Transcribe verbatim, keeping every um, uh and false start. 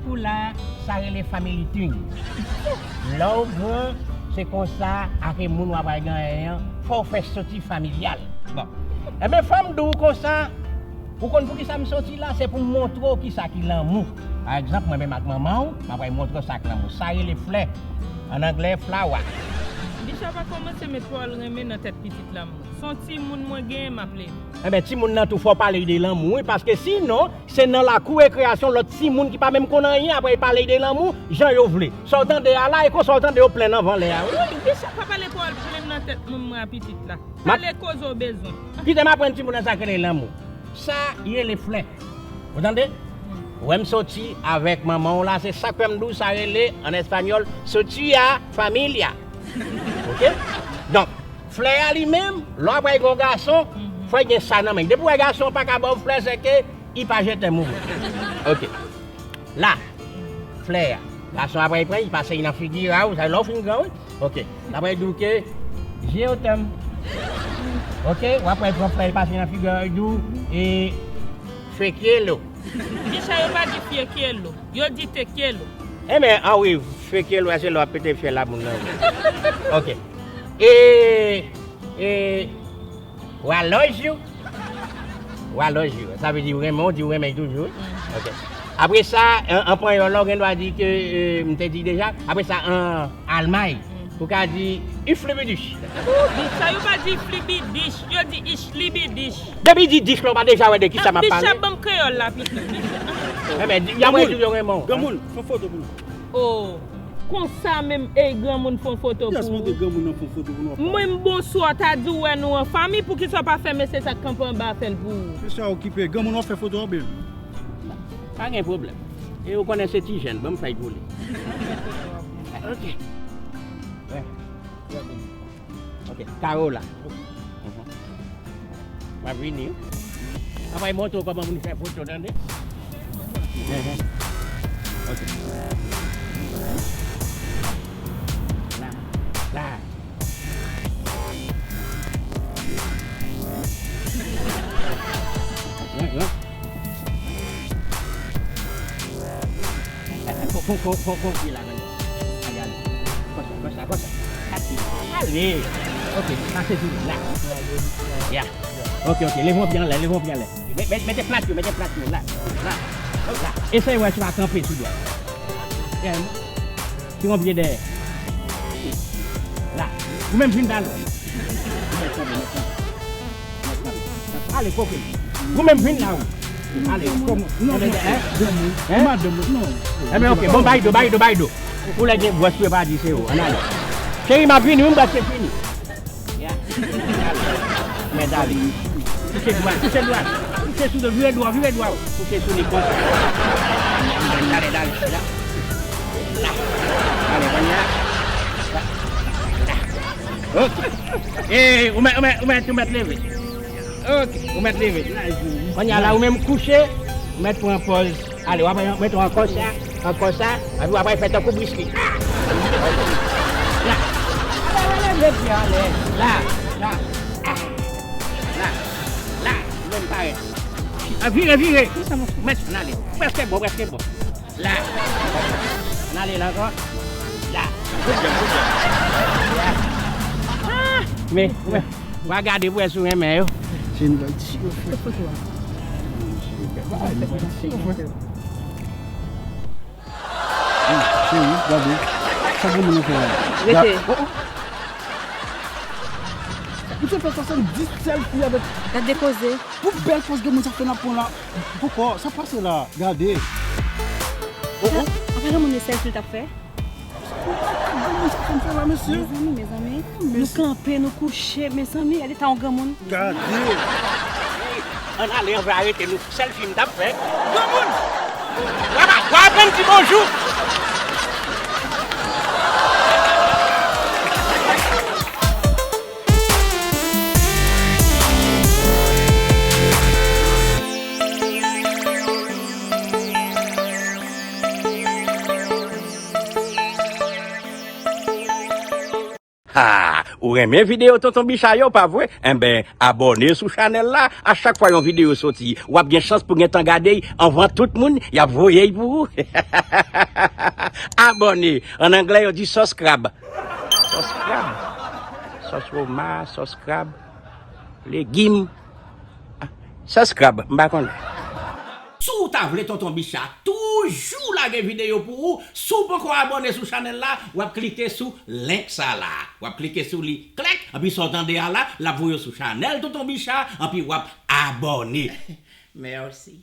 Pou la, sa rele family thing. Lè w gran, se konsa, ake moun w ap al genyen an, fò w fè soti familyal. Bon. Ebyen, fò m di w konsa, ou konn poukisa m soti la? Se pou m montre w kisa ki lanmou. Pa egzanp, mwen menm ak manman w, m ap al montre w sa k lanmou. Sa rele flè. An anglè, flower. Bicha pa kòmanse met pawòl renmen nan tèt pitit la, mwen. Se yon timoun mwen genyen, m ap leve. Ebyen, timoun nan tou, fò w pale de lanmou, wi, paske sinon, se nan lakou rekreyasyon lòt timoun ki pa menm konn anyen, apre y pale de lanmou, jan yo vle. Sa w tande a la, e konsa w tande yo plenn anvan lè a, wi. Wi, Bicha pa pale pawòl plenn nan tèt moun mwen a pitit la. Pale koze w bezwen. Kite m aprann timoun nan sa k rele lanmou. Sa, y rele flè. Ou tande? Ou wè m soti avèk manman w la, se sa k fè m di w sa rele, an espanyòl, soti a familia. Oke? Donk, flè a li menm, lè w ap wè yon gason, fò l gen sa nan men. Depi w wè gason an pa ka ba w flè, se ke li pa je t'aime ou vre. Oke. La, flè a. Gason ap pran, li pase nan figi a, ou sa, lè w fin gran, wi. Oke. L ap di w ke, je t'aime. Oke, w ap pran flè, li pase nan figi a, li di w, e, fekelo. Bicha yo pa di fiekelo, yo di tekelo. Enben, a wi, fekelo, se lè w ap pete fyèl la moun nan, wi. Oke. E, e, Wa love you. Wa love you. Sa vle di ou renmen, ou di ou renmen toujou. Wi. Ok. Apre sa, an, an panyòl la, ou gen dwa di ke, euh, m te di deja. Apre sa, an almay, ou ka di ich liebe dich. Ou di sa, yo pa di ich liebe dich, yo di ich liebe dich. Depi di dich la, ou pa deja wè de ki sa m ap pale. Bicha, ban m kreyòl la, pito. Enben, y ap di yo renmen w. Granmoun, fè foto pou nou. Oh. Konsa menm, ey, granmoun fè yon foto pou ou. Yes, mande granmoun nan fè yon foto pou nou. Mwen, m bonswa, ta di w wè nou an fanmi, poukisa w pa fè mesye sa k kanpe anba a fè l pou ou? Mesye a okipe, granmoun w ap fè foto a, baby. Pa gen pwoblèm. E ou konnen se ti jèn, ban m fè l pou li. Ok. Wè. Ok, Karola. Mhm. M ap vini, wi. M ap al montre w kòman moun fè foto, tande? Mhm. Ok. La, la. Wi, wi. Fon, fon, fon, fon, fon pye la, gade. Gade, gade. Konsa, konsa, konsa. Pase. Ale. Ok, pase sou la. Ya. Ok, ok. Leve yon pye anlè, leve yon pye anlè. Mete, mete, mete plat yo, mete plat yo. La, la, la. Eseye wè si w pa kanpe sou dwèt. Ya. Tire yon pye dèyè. La. Ou menm vin talè. Ale, koke. Ou menm vin la, wi. Ale, kòman? Non, non, granmoun. Hein? Madanm, non. Enben, ok. Bon, bay do, bay do, bay do. Ou lè gen bwès, ou pa di se ou. Ann ale. Cheri, m ap vini, wi, m prèske fini. Ya. Mèt ale. Kouche dwat, kouche dwat. Kouche sou do, vire dwat, vire dwat. Kouche sou li konsa. Dale, dale. La. La. Ale, konnya. La. La. Ok. E, ou mèt, ou mèt, ou mèt, ou mèt leve. Ok, ou mèt leve. Konnya la, ou menm kouche, ou mèt pran pòz. Ale, w ap mete ankò sa, ankò sa, epi w ap fè tankou Bruce Lee. La. Ale, ale, ale, mete anlè. La, la. La, la, ou menm parèt. A, vire, vire. Mèt, ann ale. Prèske bon, prèske bon. La. Ann ale la ankò. La. Good job, good job. La. Ah! Men, men, w a gade pou wè si w renmen yo. Se nou bay ti yo fè. Foto a. Bay ti yo fè. Cheri, gade. Sa granmoun nan fè la? Rete. Oh, oh. Misye fè swasanndis selfie avèk. Gade koze. Pou bèl pòz granmoun sa fè n ap pran la. Poko, sa pase la? Gade. Oh, oh. Apa granmoun yo selfie l t ap fè? Sa granmoun sa fè m fè la, mesye? Mezanmi, mezanmi. Nou kanpe, nou kouche, mezanmi. Gade ta yon granmoun. Gade. Ann ale, ann fè arete nou. Selfie m t ap fè. Granmoun! W ap, w ap aprann di bonjou! Ha! Ou renmen videyo Tonton Bicha yo, pa vre? Enben, abòne sou chanèl la. A chak fwa yon videyo soti, w ap gen chans pou gentan gade y anvan tout moun. Y ap voye y pou ou. Abòne. An anglè, yo di subscribe. Subscribe. Sòs woma, subscribe. Legim. Subscribe, m pa konnen. Si w ta vle Tonton Bicha toujou lage videyo pou ou, si w poko abòne sou chanèl la, w ap klike sou link sa la. W ap klike sou li, klèk, anpi sa w tande a la, l ap voye w sou chanèl Tonton Bicha, anpi w ap abòne. Mèsi.